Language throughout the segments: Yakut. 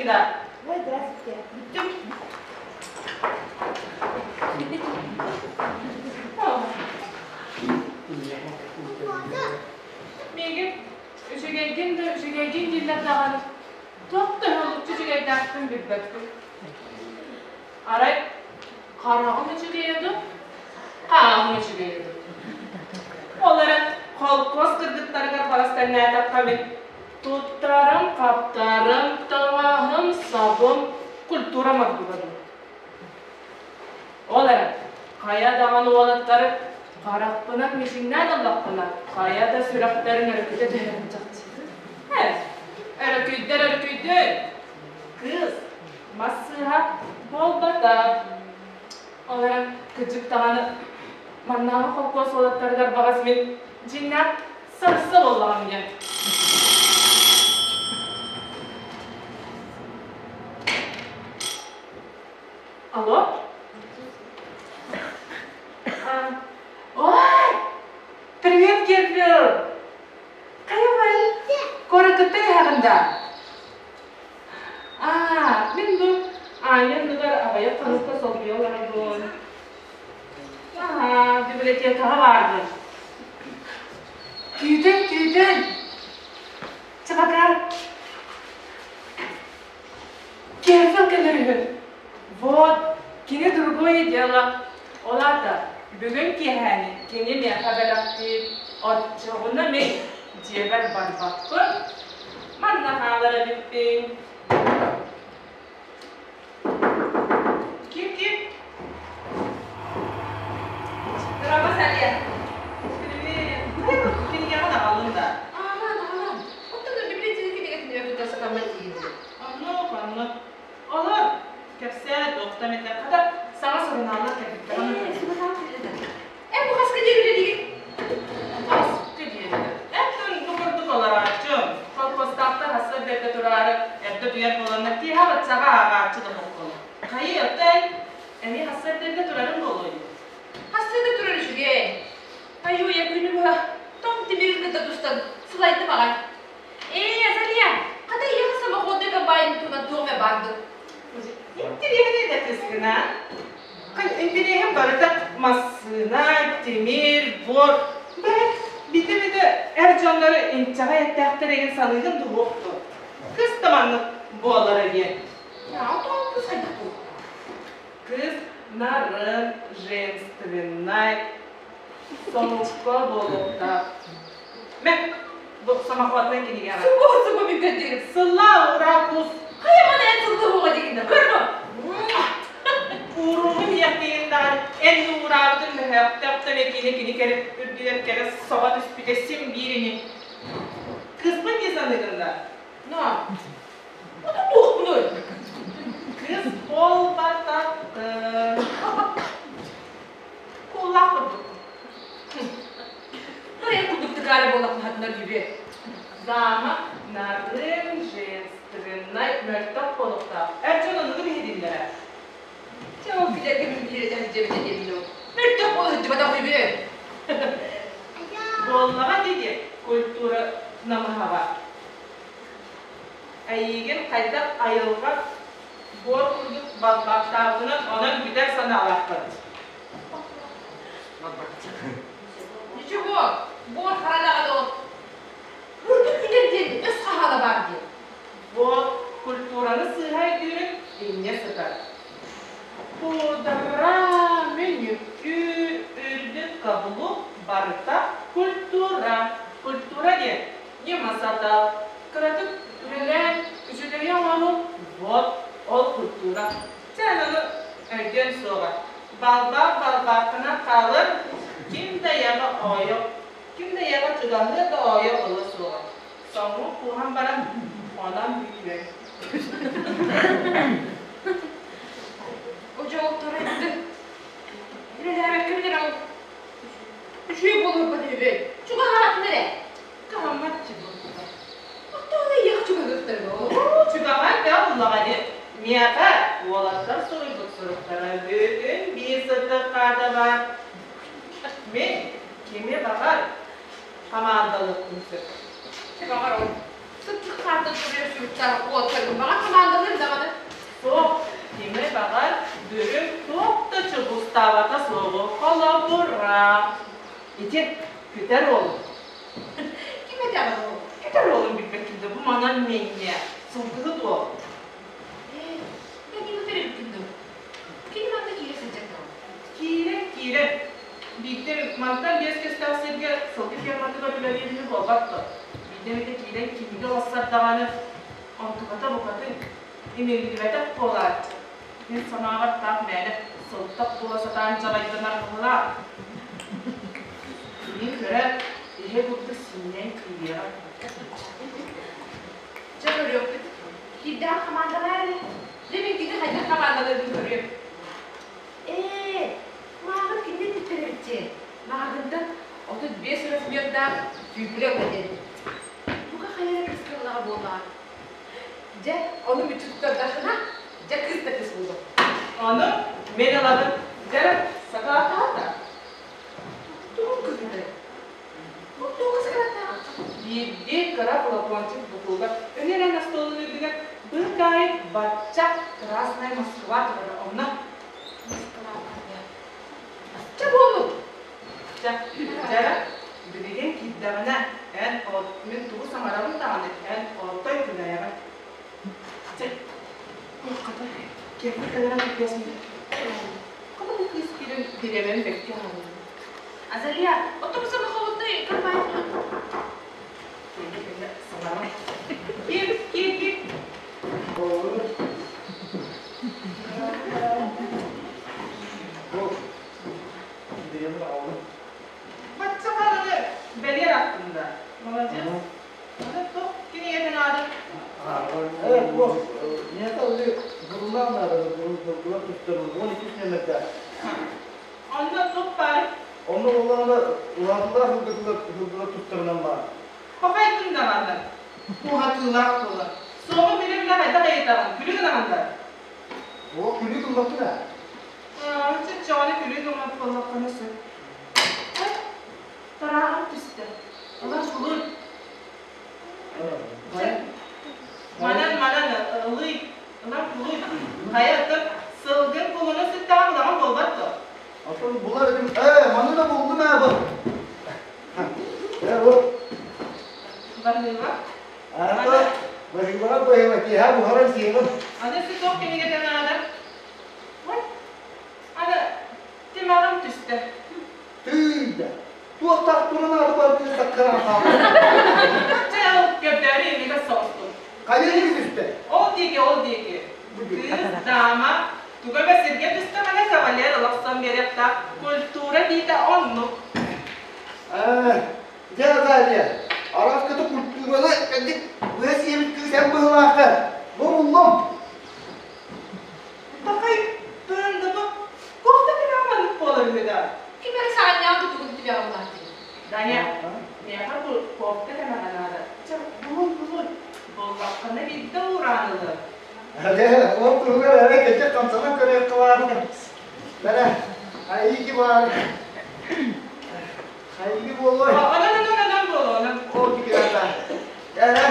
да? Ой, здравствуйте. Бүттүм. Миигин үчүгэйгин да үчүгэйгин дииллэр даҕаны, туох да уһулуччу үчүгэйдээхпин билбэппин. Арай хараҕым үчүгэйэ дуу, хааһым үчүгэйэ дуу. Ол эрэн холкуос кыргыттарыгар барастаннээтэххэ мин туттарым, хаптарым, таҥаһым, сабым, культурам ордуга дуу. Ол эрэн хайа даҕаны уолаттары харахпынан мичиҥнээн ыллахпына, хайа да сүрэхтэрин өрүкүтэ түһэрин чахчы. Ээ, өрөкүйдэр өрүкүйдүн! Кыыс мас сыыһа буолбатах. Ол эрэн кырдьык даҕаны маннааҕы холкуос уолаттарыгар баҕас мин дьиҥнээх сарса буоллаҕым диэн. Алло? А, ой! Привет, Гербил! Хайабай? Куораккыттан иһэҕин да? Аа, мин бу Аня анныгар аҕыйах хонукка солбуйа олоробун. Аа, библиотекаҕа баарбын. Күүтэн, күүтэн! Чэ, пока. Киэргэл кэлэр үһү. Вот, кини другое дело. Ол аата, бүгүн киэһээни кини миэхэ бэлэхтиир, оччоҕуна мин дьиэбэр барбаппын, манна хаалар эбиппин. Ким-ким? Дороба Салия. Привет. Кинигэҕин аҕаллым да. Аҕалан, аҕалан. Оттон библиотека кинигэтин өр сатаммат диигин. Оннук, оннук. Олор, кэпсээ, туохтан этэ, хата саҥа сурунааллар кэлбиттэр. Ээ, сурунаал кэллэ да. Эн бу хаска диэри үлэлиигин? Хаска диэри. Эттэн бу курдук олорооччум. Колхозтаахтар хасса бэрдэ тураары эрдэ утуйар буоланнар киэһэ баччаҕа ааҕааччы да боккун. Хайыы, оттон эмиэ хасса эрдэ турарыҥ буолуой? Хасса да турар үчүгэй. Айуйа күнү быһа тоҥ тимирин кытта тустан сылайдым аҕай. Ээ, Азалия, хата ийэҕэ самоходный комбайн туһунан туох эмэ баар дуо? Интэриэһинэй да кыыскына. Интэриэһим барыта массыына, тимир, буор. Бары бите-бите эр дьоннору инчэҕэй эттээхтэр игин саныыгын дуһуох дуо? Кыс да маннык буолара диэн. Тоҕо кыс хайдах буолуо? Кыс нарын, женственнай, солко буолуохтаах. Мэ, бу самоходнай кинигэҕэ. Субу субу мүккэддиир. Сыллаа ураа кус. Хайа маны эн сыллыһуоҕа дигин да көрбө. Ууруубун иэхтиин даҕаны эн уураабытын мөһөөхтөөхтөн кини кини кэлip үрдүгэр кэлэ соҕо түспүтэ син биир ини. Кыспын дии саныыгын да? На. Ото туохпунуй? Кыс буолбатаххын. Куллаах курдук. Барыйа курдук тыкаары буоллахпына дүүбүө. Замок нарын женственнай мөлтөх буолуохтаах. Эр дьон оннугу биһирииллэрэ. Чэ ол билэргэ мин биһирэтэ сылдьыбыта диэмин ол. Мөлтөх буола сылдьыбатах үбүө. Буоллаҕа дии культура намыһаҕа. Эйиигин хайдах айылҕа буор курдук балбаахтаабытынан онон бүтэр санаалааххын. Ничего, буор харадаҕа да ол. Бурдук күтэр диэн өс хаһаала баар диэн. Вот культураны сыыһа өйдүүрүн инньэ сытар. Пудра, мүнүкүү, үрдүк каблук барыта культура. Культура диэн ньыма сатал, кыратык үлэлээн үчүгэйи оҥоруу вот ол культура. Чэ ону өйдүөн суоҕа. Балбаах балбааххынан хаалар, ким да ийэҕэ оойо, ким да ийэҕэ чугаһыа да оойо ылыа суоҕа. Соҥҥун кууһан баран, онон бүтүөҥ. Одьоолторо өттө. Үлэлээбэккэ билэр ол. Үчүгэй буолуорбат үһүбүн. Чугаһаатын эрэ. Кыһаммат чугуһуга. Оттон эйиэхэ чугаһыахтара дуо? Чугаһаан да уллаҕа дии. Миэхэ уолаттар суруйбут суруктара бүтүн биир сыттык хаата баар. Мин кими баҕар хамаандалыахпын сөп. Баҕар ол сыттык хаата. ааттан суруйар суруктаах уолаттаргын баҕар хамаандалыыр даҕаны. Суох, кими баҕар бүрүҥ туох да чубустаабата суоҕу холобура. Ити күтэр уолум. Ким этэҕин ол? Күтэр уолум билбэккин да бу манан мэҥҥэ сылгыһыт уол. Ээ, эн күтэр эбиккин дуу? Кини манна киирэ сылдьар дуо? Киирэн, киирэн. Биирдэ мантан биэс көстөөх сиргэ сылгы ферматыгар үлэлиир үһү буолбат дуо? Биирдэ эмитэ киирэн кинигэ олорсор даҕаны, онтуката букатын имэриллибэтэх буолааччы. Мин санаабар таах мээнэ сылтах буола сатаан дьалайданар быһыылаах. Мин көрө, иһэ курдук сиҥнэн киириэҕэ. Дьэ көрүөхпүт. Киирдээх хамаандалаа эрэ. Дьэ мин кини хайдах хамаандалыырын көрүөм. Ээ, мааҕын кинини эппиттэр эбит дии. Мааҕынтан 35 размердаах түүпүлэ ылла диэн. Бука хайа эрэ кыыс кыллаҕа буоллаҕа. Дьэ, ону мүччү туттардаххына, дьэ кыыс да кыыс буолуо. Ону мен ылабын. Дьэ, сакаатаата. Тугун кыһытай? Бу туох сакаатаах? Биирдии кыра платончик бутулга өнөрөн остуолун үрдүгэр быыкаайык бачча Красная Москва турара онно. Москва Чэ буоллун. Чэ, дьэ, билигин киирдэҕинэ эн от мин тугу саҥарабын даҕаны эн отой күлээҕин. Чэ, хата, киэҥник ылынан кэппиэсин. Хата бу кыыс киирэн бириэмэни бэккэ аһарар. Азалия, оттон самохолодный карбайт Киэҥник саҥаран. Киир, киир, киир. Бу бириэмэ аҕаллым. Бачча хааланы бэлиэр аттында. Молодец. Аны туох кинигэтин аадын? Э, бу миэхэ ылыы журнал наада, журнал туттарым, 12 нүөмэрдээх. Онно туох баар? Онно улаана улаатылаах сылгылар тустарынан баар. Пахайдын даҕаны. Уһатыылаах буолар. Суоҕу билэ-билэ хайдах ыйытаҕын? Күлүү гынаҕын да? О, күлүү гыммаппын ээ. Чыччоҕону күлүү гыммат буоллаххына сөп. Тарааҕым түстэ. Ылар булуй. Манан, манан ылый. Ылар булуй. Хайа ытык сылгын кулуну сүттэҕэ булаҕын буолбат дуо? Оттон булар этим. Ээ, маны да булдум ээ бу. Ээ, бу. Барыыла. Ата, баһыылаҕа баһыыла киэһэ буһаран сиэҕим. Аны сүтүөх кинигэтэ наада. Аны тимэҕим түстэ. Тыый да, туохтаах туран ааты барытын саккыраан хаалла. Чэ, ол көрдөөрү имигэс соҕустун. Хайа диэки түстэ? Ол диэки, ол диэки. Кыыс, дама, туга эмэ сиргэ түстэҕинэ кавалер олохсон биэриэхтээх культура диитэ оннук. Ээ, дьэ, Азалия, араас культураны кэлдик быа сиэбит кыыс эн быһылаахха. Бу буллум. Пахай тыындыбы кофта тимэҕин буолар үһү да. Ким эрэ саанньаан тутугун тимэҕин булаахтый? Даня, миэхэ бу кофта тэмэҕэ наада. Чэ, булун, булун. Буоллаххына биирдэ уураан ылыам. Дьэ, ол туһугар эрэ кэчик хамсанан көрүөххэ баарыгар. Бэрэ, айыыки баар. Айыыки буолуой. Онон, онон, онон буолуо, онон. Ол дикирата. Эрэ.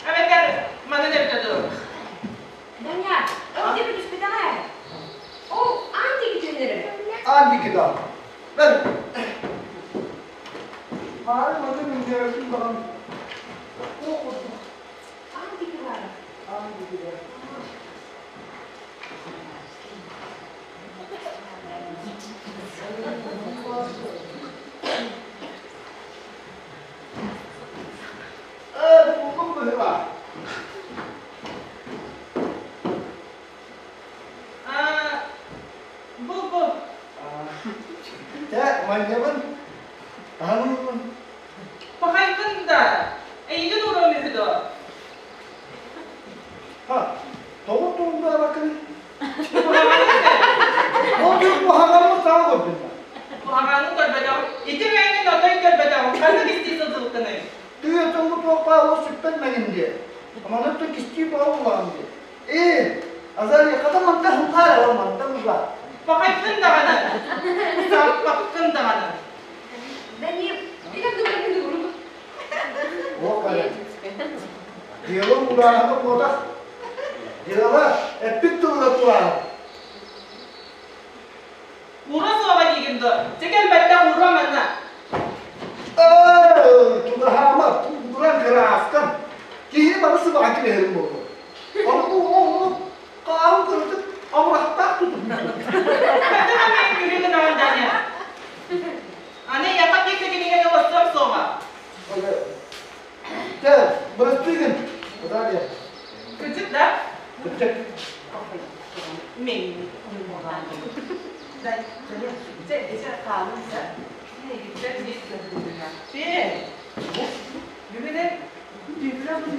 Эбэтэр манан эбитэ дуу. Даня, ол диэки түспэтэҕэ. Ол аан диэки түһэн эрэрэ. Аан диэки да. Бэр. Маары маны миҥнээбитин даҕаны. Туох курдук. Аан диэки баара. Аан диэки да. Ээ, буллум быһыылаах. Бу, бу. Дьэ, манньабын. Таһын Пахайбын да, эйигин уруом үһү дуо? Ха, тоҕо туругдаабаккыный? Куһаҕаны Ол күн куһаҕаммын саҥа көрдүм да. Куһаҕаны көрбөтөҕүм. Ити мэҥин отой көрбөтөҕүм. Ханнык истии сылдьыбыккыный? Тыа тыллы туох баалла сүппэт мэҥин диэ. Манан түн кистии баҕа булаҕын диэ. Ээ, Азалия, хата манта хыллаар ала манта ыллаа. Пахайбын даҕаны. Саппаккын даҕаны. Данил, билэн дугурун О, хайа. Дьыала уурааһына буотах. Дьыала эппит тылыгар турааһын. Уура суоҕа диигин дуо? Дьэ кэлбэттэх ууруом манна. Ээ, тулаһаама, туран кырааскам. Киһини бары сыбаҕа килэһэрим буолуо. Ону ону хаалым кырытык абырахтаах тутум. Хантан эмиэ күлүү гынаҕын Даня? Аны яха пицца кинигэни оҥостуом суоҕа. Чэ, бырастыы гын. Далее. Кырдьык да? Кырдьык. Мен. Дай, дьэ, ити хаалын да. Эйгиттэн биир көрдүнэ. Бүгүнэ дүйбүлэ бу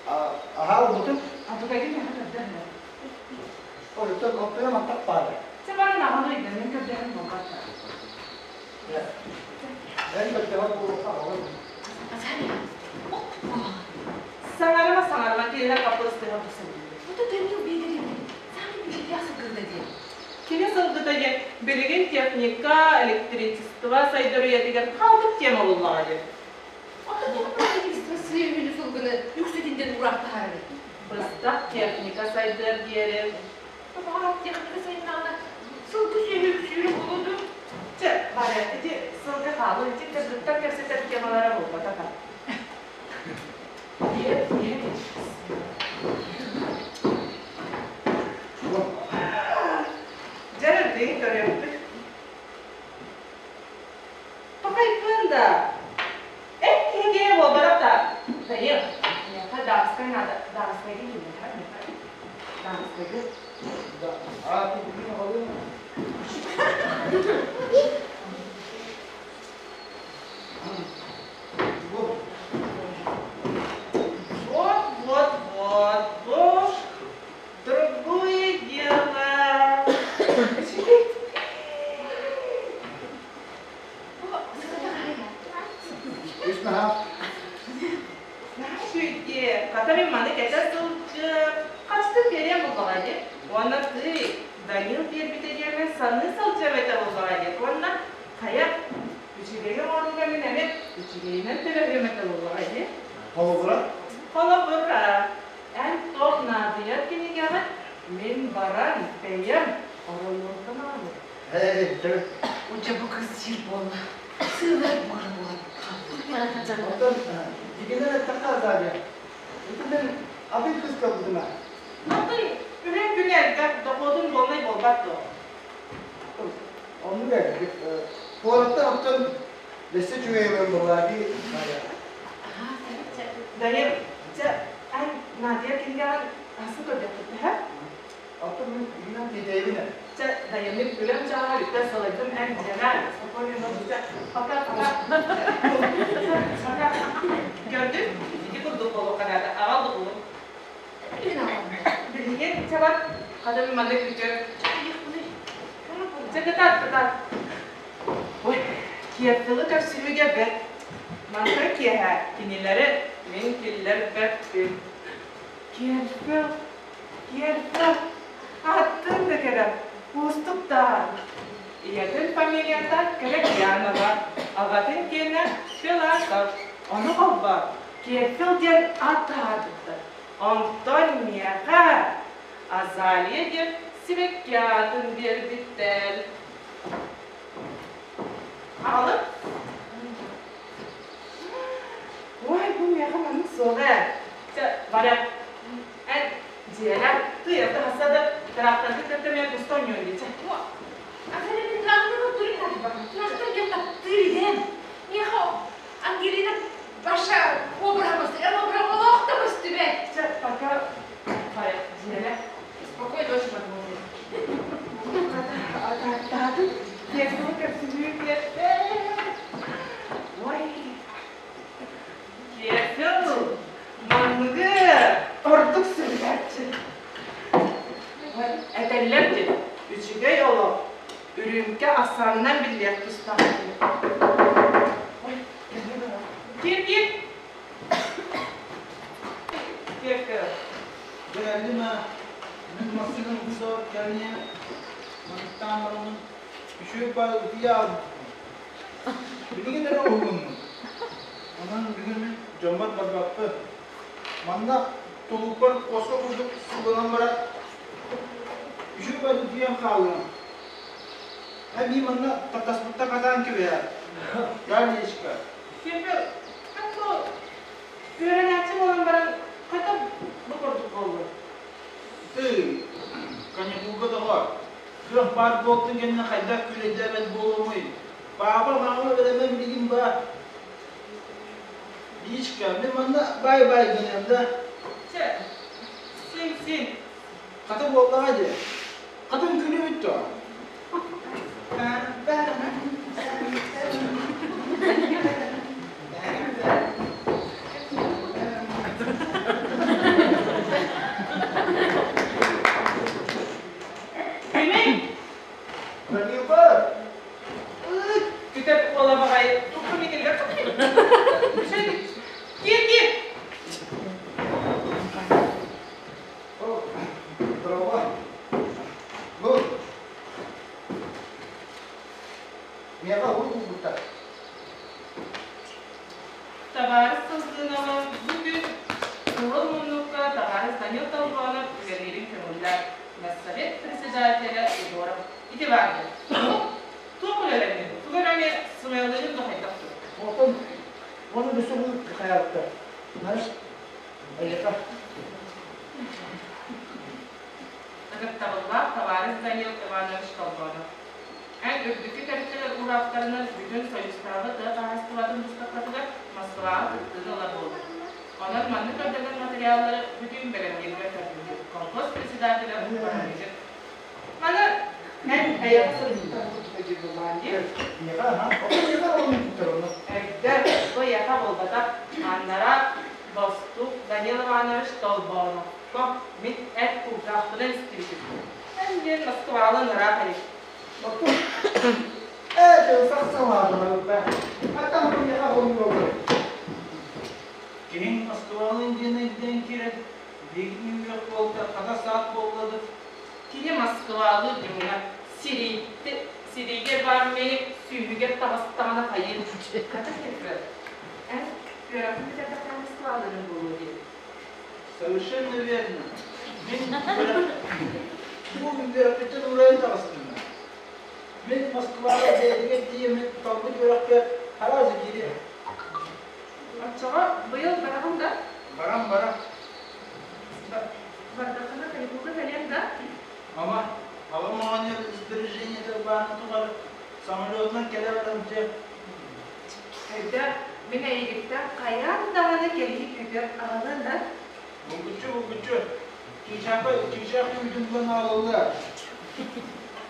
Аһаа ылбытым. Атугайгын яха көрдөһүнэ. Оттон оттуйа мантак баара. Чэ бары наҕан ыйданын көрдөһүн буолбатта. Эн көрдөһөр буолуохха аҕалым. Саҥарыма саҥарыма кинилэр хаппырыстыһа тусаллар. Это Данил Беделин. Самый впечатлял сылгыта диэн. Кини сылгыта диэн билигин техника, электричество сайдар үйэтигэр хаалбыт тема буоллаҕа диэн. Оттон тоҕо правительство сыа сылгыны үксэтинтэн ураах таһаарар? Быстах техника сайдыар диэри. Тоҕо техника сайыннаҕына сылгы сүөһү үксүүрэ буолуо дуо? Чэ, Варя, ити сылгы хаалыы, ити кыргыттар кэпсэтэр темалара буолбатах. Дьэ, тыын көрүөхпүт. Пахайпын да. Эт киһигэ буолбатах да. Данил, миэхэ дамскай надо. Дамскайга киирбэтэх миэхэ. Дамскайга. Да. А, ты бүгүн аҕалыаҥ. Вот, вот, вот, вот. Другое дело. Үс наһаа. Үчүгэй. Хата мин маны кэтэ сылдьып, хастык биэриэм буллаҕа дии. Уонна тыый, Данил биэрбитэ диэммин саныы сылдьыам этэ буллаҕа дии. Уонна хайа, үчүгэйи оҥорууга мин эмиэ үчүгэйинэн төлөһүөм этэ буллаҕа дии. Холобура? Холобура, эн туох наадыйар кинигэҕин мин баран бэйэм оройуонтан аҕалыам. Эй, дьэ. Удьа бу кыз сир буолла. Сыылар буора буолан хаалла. Оттон дигинэн эттэххэ Азалия, ити мин атын кыыс көрбүтүм ээ. Атын үлэҥ күнэ элбэх, дохуотун буолнай буолбат дуо? Оннук ээ. Куораттан оттон өссө үчүгэй ылыам буоллаа дии Майя. Данил, дьэ, эн Надя кинигэҕин асы көрдөхпүт һэ? Оттон мин игинэн тиэтэйэбин ээ. Чэ, Дайаммыт үлэм чааһа бүттэ салайдым эн дьиэҕэ спокойно ночь пока пока. Пока. Көрдүн? Ити курдук буолуохха наада. Аҕал духугун. Билигин чабат хата мин манна күтүө. Чэ кытаат кытаат. Ой, киэртылы көрсүһүүгэ бэрт. Манна киэһэ кинилэри мин киллэрбэппин. Киэрфил, Киэрфил, аттын да кэрэ, уустук да. Ийэтин фамилията Кэрэгьянова, аҕатын киэнэ Филатов. Ону холбоо, Киэрфил диэн аат таһаарбыттар. Онтон миэхэ Азалия диэн сибэкки аатын биэрбиттэр. Аҕалым Ой, бу миэхэ маннык суох ээ. Чэ, Варя, эн дьиэлэр тыйата хасса да тыраахтаргын кытта эмиэ туста оонньуон дии, чэ. Азалия трактор турин Трактор диэн таптыыр идэм. Миэхэ Ангелина Паша обраһа эн обраһа олох да көстүбэт. Чэ, пока, Варя, дьиэлэр. Спокойной ночи, мадемуазель. Атааттаатын, киэстэни көрсүһүү киэстэ. Ой, Киэсэл, манныгы ордук сөбүлээччи. Этэллэр дии, үчүгэй олох үрүүмкэ ахсаанынан биллиэх тустаах диэн. Ой, киир, киир. Киир, киир. Кэллим аа, мин массыынам уксаабыт кэлиэ, манныктаан бараммын үчүгэй баҕайы утуйа аалбыппын. Билигин эрэ уһугуннум. Онон бүгүн мин дьоммор барбаппын. Манна тулуппар хоско курдук сууланан баран, үчүгэй баҕайы утуйан хаалыам. Эбии манна таптаспыттан хатаан кэбиһэр. Галечка. Кемпер, как үөрэнээччи буолан баран, хата бу курдук буоллун. Ты, каникулга доҕор, кыах баар буолтун кэннэ хайдах күүлэйдээбэт буолуомуй? Паапа, маама бэлэмэ билигин баар. Личка, мин манна бай-бай гыныам да. Чэ, син-син. Хата буоллаҕа дии. Хатын күлүбүт дуо? Кимий? Данилба! Күтэр уола баҕайы туппун итиллэр Киир, киир! Здорово. Ну, миэхэ уһун булбуттар. Табаарыс Сылгынова бу күн Суһал муннукка табаарыс Данил Толбонов үлэлиирин көҥүллээх Моссовет председателя Егоров ити баар Туох үлэлэннин, тугу эрэ сымыйалыырын да хайдах тур. Оттон оны өссө бу хайааттар. Знаешь, эйиэхэ. Ытыктабыллаах табаарыс Данил Иванович Толбонов. Эн үрдүкү тэрилтэлэр уураахтарынан бүтүн Союзтааҕы тыа хаһаайыстыбатын быыстапкатыгар Москваҕа кыттыыны ылар буолбут. Онон маннык көрдөнөр материаллары бүтүн бэлэмнииргэ көрдүүр. Колхоз председателэ Барамыгин. Маны эн эйиэхэ суруйбуттар курдук өйдүүр дии. Миэхэ, аха. Оттон миэхэ олорун туттар онно. Эрдэ бу эйиэхэ буолбатах. Аннара бостуук Данил Иванович Толбооновко мин эт кулгаахпынан истибитим. Эн диэн Москвалан ыраах илик. Оттон ээ, сахсалаатылар. Аттан миэхэ олорун буолар. Киһиҥ Москвалыын диэн өйдөөн киирэн, биһигини үөх буолта, хата саат буолладык. Кини Москвалыы дьоҥҥо сирийтэ сириигэр баар мэйик сүүһүгэр таҕыстаҕына хайыан хата кэпсээн эн үөрэххин бүтэрдэххинэ Москвалыырыҥ буолуо дии. Совершенно верно. Мин бу үөрэхпиттэн уурайан таҕыстым. Мин Москваҕа бэйэтигэр тиийэммин талбыт үөрэхпэр араас киириэм. Оччоҕо быйыл бараҕын да? Баран бара. Бардаххына каникулга кэлиэм да? Мама, аҕам оҕонньор распоряжениетэ баарын тухары самолетунан кэлэ баран дьэ. Өйдөө, мин эйигиттэн хайаан даҕаны кэлии күүтүөм аҕалыан да? Булгуччу, булгуччу. Чыычаахха чыычаах түүтүн булан аҕалыллар.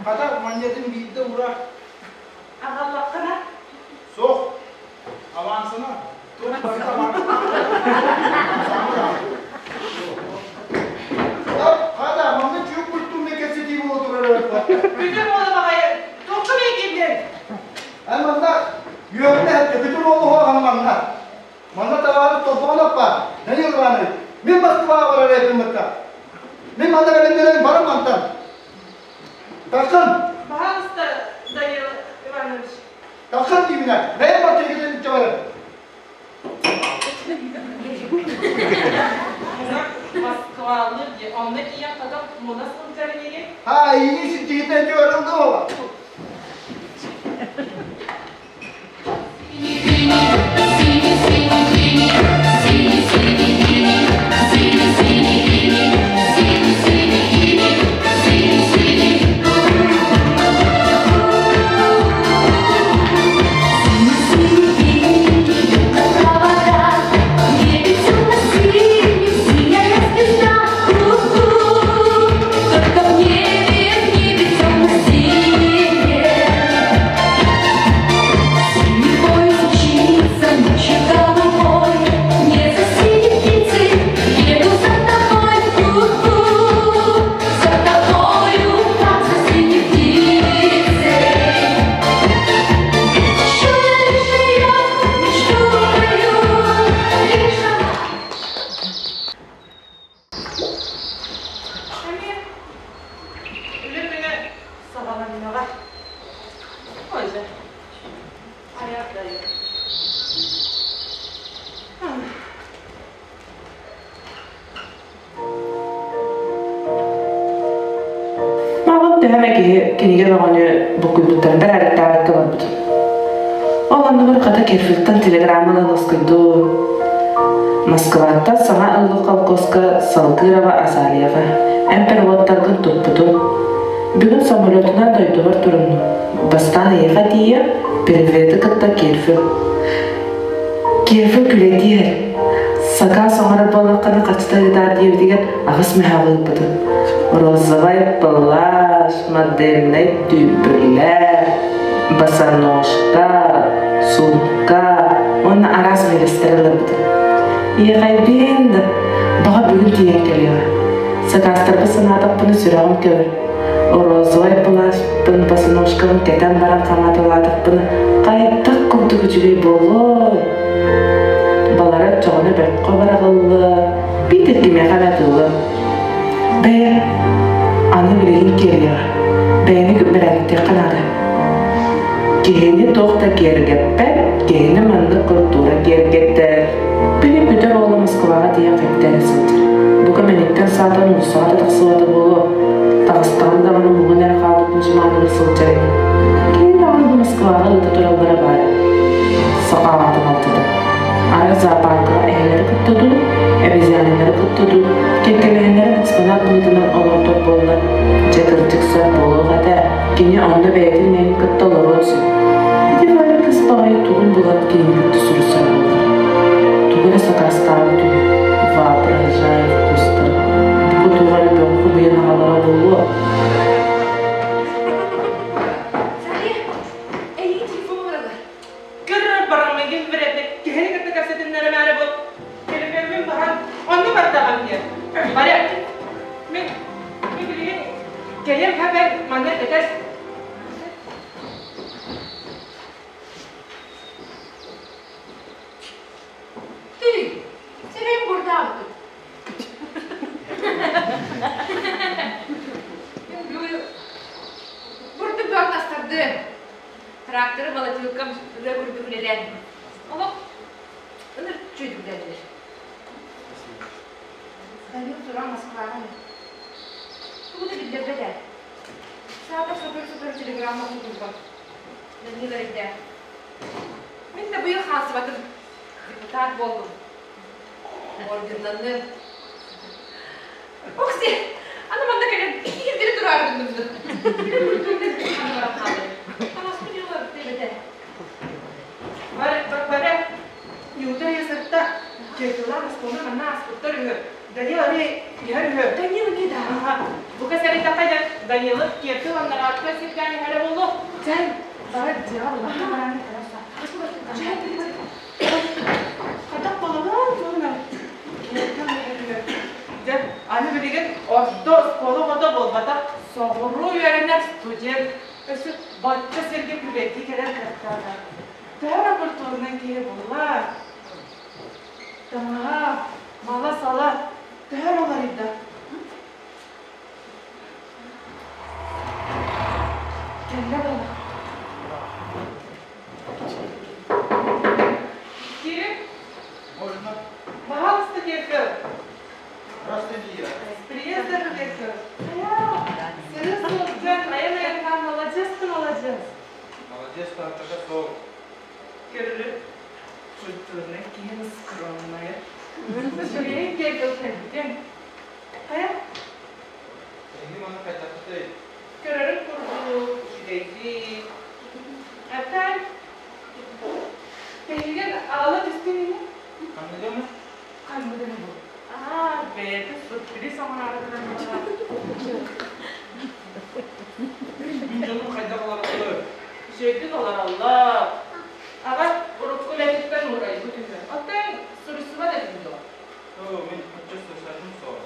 Хата, манньатын биирдэ ура. Аҕаллаххына? Суох. Авансына. Туох барыта Хата, манна чүк культурный кэпсэтии буола турар эбит. Бүтүн буола баҕайы. Туохха миигиннин? Эн манна үөҕүнэ бүтүн олоһу аҕаны манна. Манна табаарыс Толбонов баар. Данил Иванович, мин Москваҕа барар этим бытта. Мин манна кэлин барам мантан. Тахсан! Пожалуйста, Данил Иванович. Тахсан диибинэ. Бэйэм бачча илдьэ барар. Москвалыыр дии. Онно тиийэн хата муна сылдьар инигин. Ха, иини ситиһитэ дьүөрүлдü ола. Только в небе, в небе темно-синем. Төһө эмэ киһи кинигэ бөҕөнү буккуйбуттарын бэрээдэктээбэккэ барбытым. Ол оннугар хата Керфилтэн телеграмма ылан уоскуйдум. Москваттан саҥа ыллык холкуоска Салгырова Азалияҕа эн переводтаргын туппутум. Бүгүн самолетунан дойдубар туруннум. Бастаан эйиэхэ тиийэн, переветы кытта Керфил. Керфил күлэйдии Сакаас оҥорор буоллаххына хаччыта ыытаар диэбитигэр аҕыс мөһөөҕү ыыппытым. Розовай плащ, модельнай түүппүлэ, босоножка, суукка уонна араас миэрэстэри ыларбытым. Иэҕэйбин да, баҕа бүгүн тиийэн кэлиэҕэ. Сакаастарбыт санаатахпына сүрэҕим көбөр. Розовай плащпын, босоножкабын кэтэн баран хаҥаталаатахпына хайдах курдук үчүгэй буолуой? Балара оччоҕуна бөххө быраҕыллыа, биитэр кимиэхэ эмэ атыылыам. Бэйэ, аны билигин киэриэҕэ, бэйэни бэрээдэктиэххэ наада. Киһини туох да киэргэппэт, киһини маннык культура киэргэтэр. Били бүтэр уола Москваҕа тиийэн кэптээн сылдьар. Бука мэниктэн саатан уулуссаҕа да тахсыбата буолуо. Таҕыстаҕын даҕаны муҥун эрэ хаалбыт мучумааныгар сылдьар ини. Кини даҕаны бу Москваҕа ыыта тураллара баар. Саҕаҕатын алтыта. Арай зоопаркаҕа эһэлэри кытта дуу, обезьяннары кытта дуу, кэккэлэһиннэрэн экспонат быһыытынан олордор буоллар, дьэ кырдьык сөп буолуох этэ, кини онно бэйэтин мэйин кытта олоруон сөп. Ити Варя кыс баҕайы тугун булан кинини кытта суруйсар буолар. Тугу эрэ сакаастаабыт үһү, воображай вкустар. Бу туох эрэ бөҕү хомуйан аҕалара буолуо. Сария, эйигин телефон баралар. Көрөр бараммыгын бирэтэ киһини кытта кэпсэтиннэримээри бу телефоммун баһан онно бардаҕым диэн. Варя, мин мин билигин кэлиэм хэбэр манна кэтэс. Түй, сирин бурдаабытым. Бурдук бөҕө тастардым. Тракторы молотилкам ырыа курдук үлэлээн. Олох ыныр чүйдүктэллэр. Данил туран Москваҕа Тугу да биллэрбэт ээ. Саатар сотору-сотору телеграмма уурбат. Данил эрэйдээх. Мин да быйыл хаалсыбатым. Депутат буоллум. Орденнанным. Окси, аны манна кэлэн иһирдири тураары гынным Бара, Нюта сырта, Кетила Москваны манна ааспыттар үһү. Данил аны иһэр үһү. Данил эмиэ да. Бука сэрэйдэххэ Данилов Кетил аннараатка сирдээн иһэрэ буолуо. Чэн, бара дьиэҕэ улахан барааны Хайдах буолабын туһунан Дьэ, аны билигин орто оскуола оҕото буолбатах, соҕуруу үөрэнэр студент өссө бачча сиргэ күбэйдии кэлэр кыахтаах. Төһө эрэ культурнай киһи буолла? Таҥаһа, мала-сала төһө эрэ уларыйда? Кэллэ буолла. Кирик? Можно. Пожалуйста, Киркер. Здравствуйте, Ира. С приездом, Киркер. Сыры сылдьан, айан-айаннаан молодец ты, молодец. Молодец, таһтака сол. Көрүлү. Культурная киһи скромная. Үчүгэйин киэргэл кэлбитиҥ. Хайа? Эһиги манна хайдахпытый? Көрөрүн курдук, үчүгэйдик. Эптэн Тэһигин аҕала түстүн ини? Ханныгымы? Ханныгыны бу? Аа, бэйэтэ сюрприз оҥороору гынан буолар. Мин дьонум хайдах олороллор? Үчүгэйдик олороллор. Аҕа урукку үлэтиттэн уурайбыт үһү. Оттон суруйсубат этиҥ дуо? Оо, мин оччо суруйсарым суох.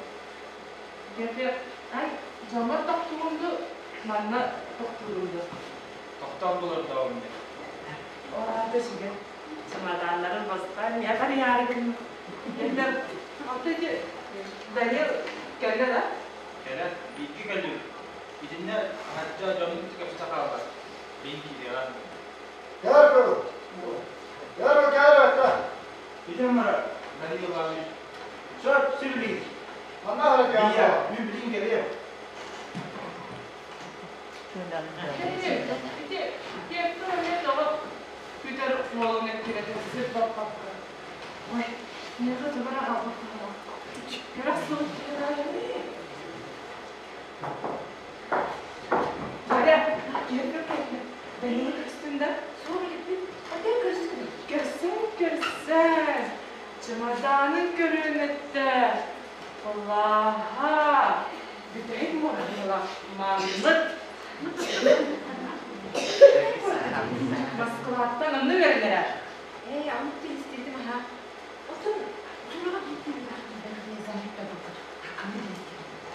Кэпиэ, ай, дьоммор тохтуурум дуу, манна тохтуурум дуу? Тохтоон булар доо Ол аата сүгэн чымадааннарын бастаан миэхэ барыйаары гынным. Эдэр, алта ити Данил кэллэ да? Кэлэ, бииргэ кэллим. Итиннэ аһачча дьонун кэпсэ хаалла. Мин киириэҕэ. Кэр Кэр кэр Ити амара, Данил Иванович. Сөп, сибилигин. Манна Ия, мен билигин кэлиэм. Ити Киэптэр эмиэ тоҕо күтэр уолун эккирэтэн сир баппакка. Ой, миэхэ тугу эрэ аҕалбыт Көрөх суох Варя, киһи кэллэ. Бэлиэ көрүстүн да? Суох иликпин. Опять көрүстүн. Көрсөн, көрсөн. Чемоданын көрүөн эттэ. Аллаха, бүтэһик муораһыла маннык. Москваттан онно үөрэнэрэ. Ээ, оннук истибитим аха. Оттон тураҕа биирдэ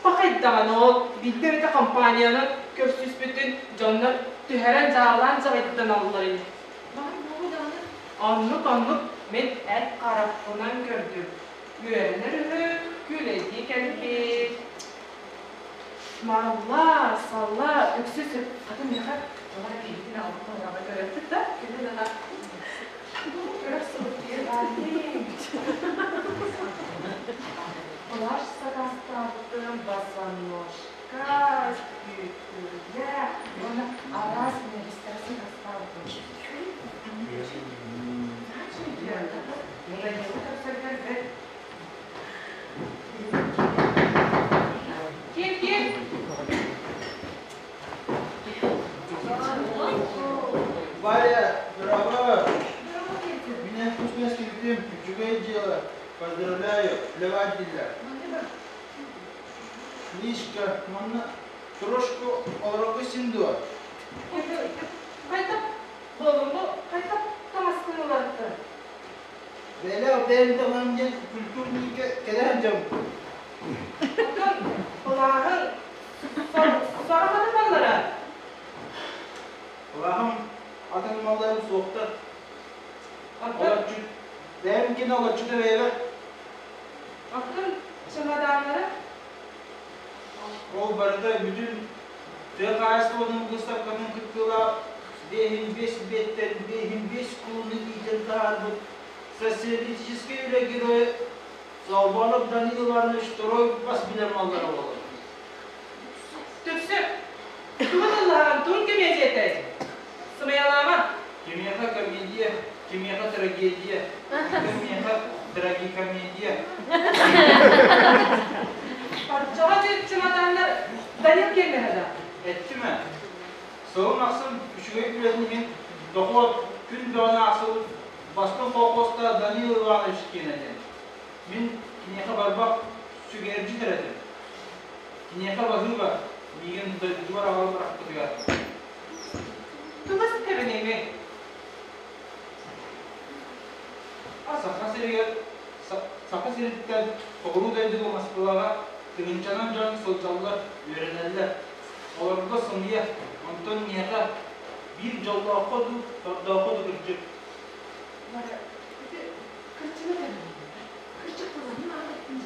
Пахайдаҕын ол биирдэ эмитэ компанияны көрсүспүтүн дьоннор түһэрэн дьаалаан дьаҕайданаллар ини. Баҕар буолуо даҕаны. Оннук-оннук мин эт харахпынан көрдүм. Үөрэнэр үһү, күүлэйдии кэлбит. Малла, салла, үксү сүр хата миэхэ тоҕо эрэ киһитин алта ураҕа көрөттүт да Күнүн аха. Көрөр сылыктыйар баайым. Плащ сакаастаабытым, босоножка, түүтүлэ уонна араас миэбистэри сакаастаабытым. Муданиалы көрсөргөр Ким ким? Варя, дорогая, меня вкусно скрипим, үчүгэй дьыала, поздравляю, плевать дилер. Мишка, манна трошку олорорго син дуо? Хайдах буолуҥ бу? Хайдах таҥаскын уларыттын? Бэлэх бэйэм таҥаһым диэн культурника кэлэн дьоммун. Оттон былааһын сорох маллара? Былааһым атын малларым суохтар. Оттон Олоччу бэйэм кини олоччута бэйэбэр. Оттон чемоданнары? Ол барыта бүтүн тыа хаһаайыстыбатын быыстапкатын кыттыылаах 55 биэттэн 55 кулуну иитэн таһаарбыт социалистическай үлэ геройа Солбонов Данил Иванович второй бас билэр маллара буолар. Түксү, тугу тыллаһаҕын, тугун кэмиэдьийэтэй? Сымыйалаама. Кимиэхэ комедия, кимиэхэ трагедия, кимиэхэ трагикомедия. Оччоҕо чемоданнар Данил киэннэһэ да? Эттим ээ. Сылын ахсын үчүгэй үлэтин иһин дохуот күн бөҕөнү аахсыбыт бастыҥ колхозта Данил Иванович киэнэ диэн. Мин киниэхэ барбах сүгэрдьит эрэ этим. Киниэхэ баһыыба, миигин дойдубар аҕалан бырахпытыгар. Тугу ситэбиний Саха сиригэр Саха сириттэн соҕуруу дойдуга Москваҕа тыһыынчанан дьон сылдьаллар, үөрэнэллэр. Олорго сымыйа, онтон миэхэ биир дьоллооххо дуу, сордооххо дуу кырдьык. Варя, ити кырдьыга кэллиҥ. Кырдьык буолан аҕыттын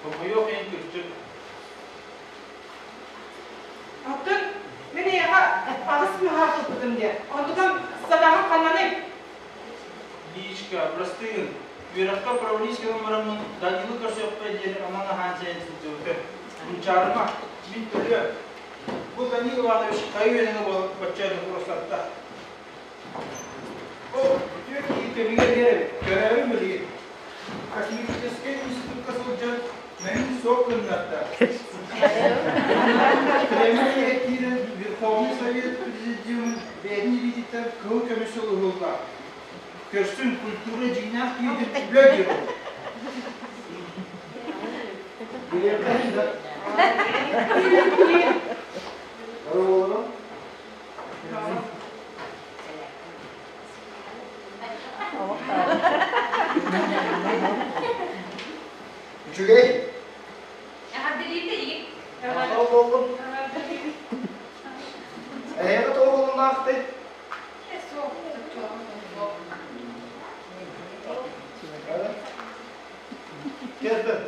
Хомойуох иһин кырдьык. Оттон мин эйиэхэ аҕыс мөһөөх туппутум диэ. Онтукам садаҕым ханнаный? Личка, простыгын. Үөрэххэ управленческай бараммын Данилы көрсүөхпэ диэн анан аһаан сиэн сылдьыбытым. Мунчаарыма, мин төлүөм. Бу Данил Иванович хайы үөнэҥэ буолан бачча курустатта. Ол үтүө киһи кэмигэр биэрэбит, көрөөрүм билигин. Космическай институкка сылдьан мэҥин суох гыннарда. Кремльгэ киирэн Верховный Совет Президиумун бэйэтин илиититтэн кыһыл көмүс сыл уһулла. Көрсүн культура дьиҥнээх киһитин үлэ диэн. Билиэххэ да. Оруолу. Үчүгэй. Эҕэрдэлиир игин. Махтал буоллун. Эһиэхэ тоҕо булуннаахтый? Суох, Кэлбин.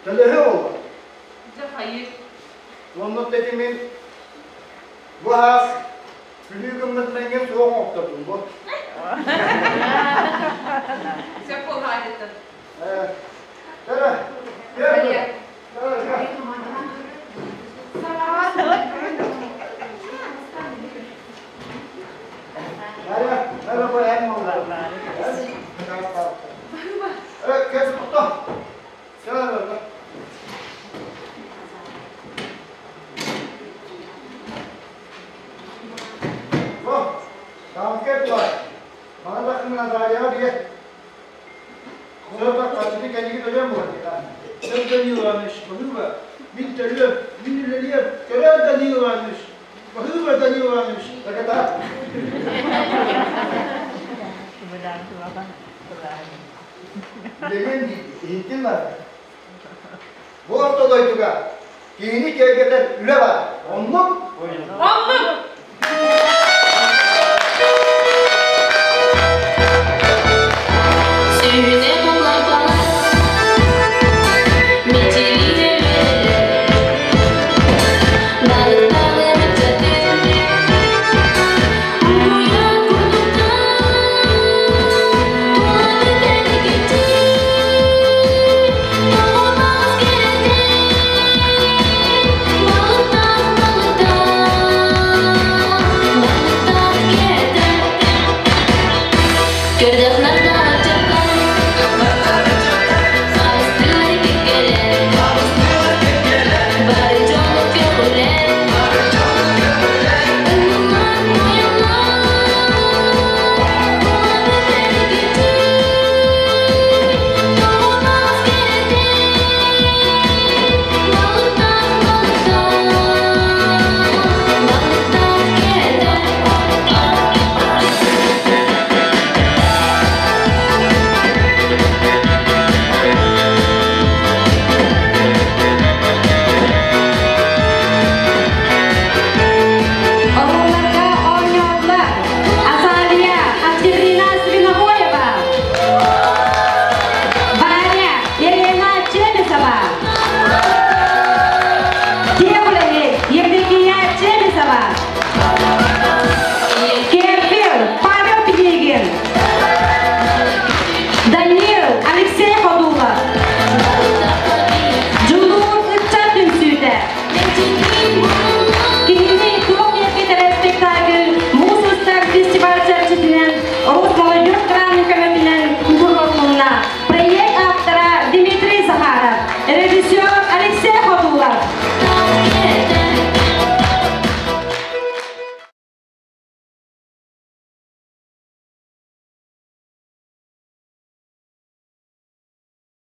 Төлөһө буолла. Дьэ хайыр. Онно тэтимин бу аас күлүү гыммыт мэҥҥэ суох оҥортордум бу. Сөп буолаайыттан. Э, Төрө, Варя. төрө, кэл тохтоо. Кэл ара. Бу, таамка тула. Мана да Назарияға бие. Сөп қачыны кәлиги төлөм була. Сөп Данил Иванович, баһыыба. Мин төлүөм, мин үлэлиэм. Көрөөр Данил Иванович. Баһыыба Данил Иванович. Таката. Үлэлиэм иһиттин бар. Бу орто дойдуга киһини киэргэтэр үлэ бар. Оннук? Оннук!